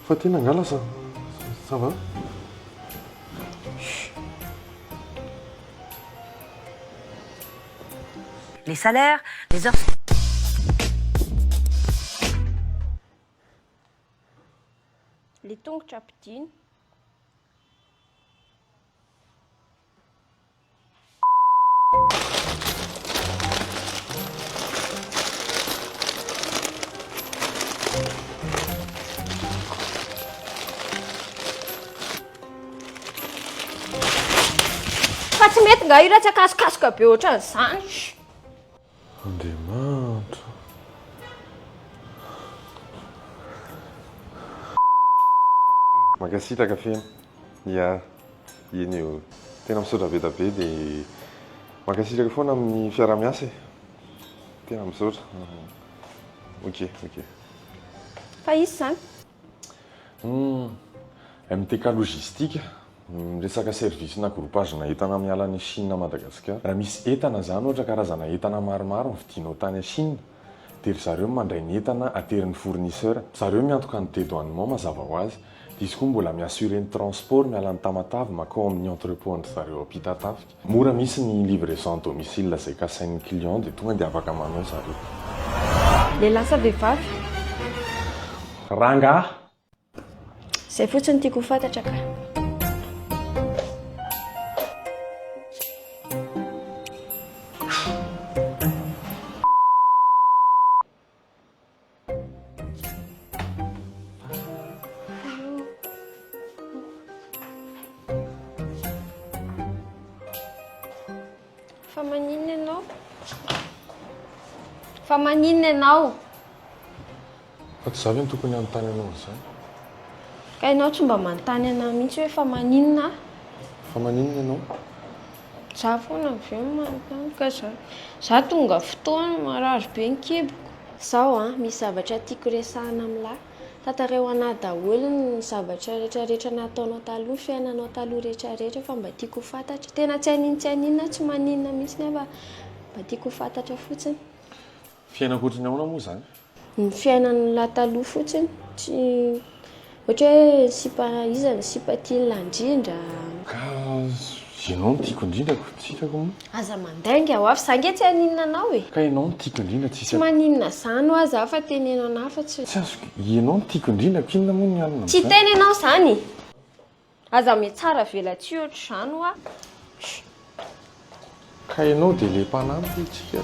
Fa tena angaha lasa ça va? Les salaires, les heures. Le tongotra ampidino. Fa tsy mety nga io raha tsy akasokasoka be ohatran'izany. Andriamanitra. Mankasitraka feno. Ya, eny eo. Tena misaotra be da be dia mankasitraka foana amin'ny fiaraha-miasa e. Tena misaotra. Ok, ok. Fa iza izany? Hum, MTK Logistique, resaka service na groupage na entana miala any Chine Madagascar. Raha misy entana zany ohatra karazana entana maromaro novidianao tany Chine dia ry zareo no mandray ny entana aterin'ny fournisseur. Zareo miantoka ny dedouanement mazava ho azy. Dia izy koa mbola mi-assurer ny transport miala any Tamatave makao amin'ny entrepot an-dry zareo Ampitatafika. Mora misy ny livraison à domicile izay kasain'ny client dia tonga dia afaka manao zareo. Lehilahy sa vehivavy? Rangahy! Izay fotsiny tiako ho fantatra ka. Fa maninona ianao? Fa maninona ianao? Fa tsy za ve no tokony hanontany anao an'izany? Ka ianao tsy mba manontany anah mihitsy hoe fa maninona aho? Fa maninona ianao? Za foana avy eo no manontany ka za za tonga fotoana marary be ny kiboko. Zao an, misy zavatra tiako resahana amin'lah. Tantarao anah daholo ny zavatra rehetra rehetra nataonao taloha, fiainanao taloha rehetra rehetra fa mba tiako ho fantatra. Tena tsy haninona tsy haninona aho, tsy maninona mihitsy aho fa mba tiako ho fantatra fotsiny. Fiainako ohatry ny ahoana moa izany? Ny fiainan'lah taloha fotsiny, tsy ohatra hoe sipa iza ny sipa tian'lah indrindra. Ka ianao no tiako indrindra ko, tsy hitako moa. Aza mandainga hoa fa za nge tsy haninona anao e. Ka ianao no tiako indrindra tsisy. Tsy maninona zany hoa za fa teneno anah fa tsy. Tsy azoko, ianao no tiako indrindra ko inona moa ny anona Tsy amin'izany. hiteny ianao zany. Aza mitsara velatsihy ohatr'izany hoa. Ka ianao dia le mpanampy tsika.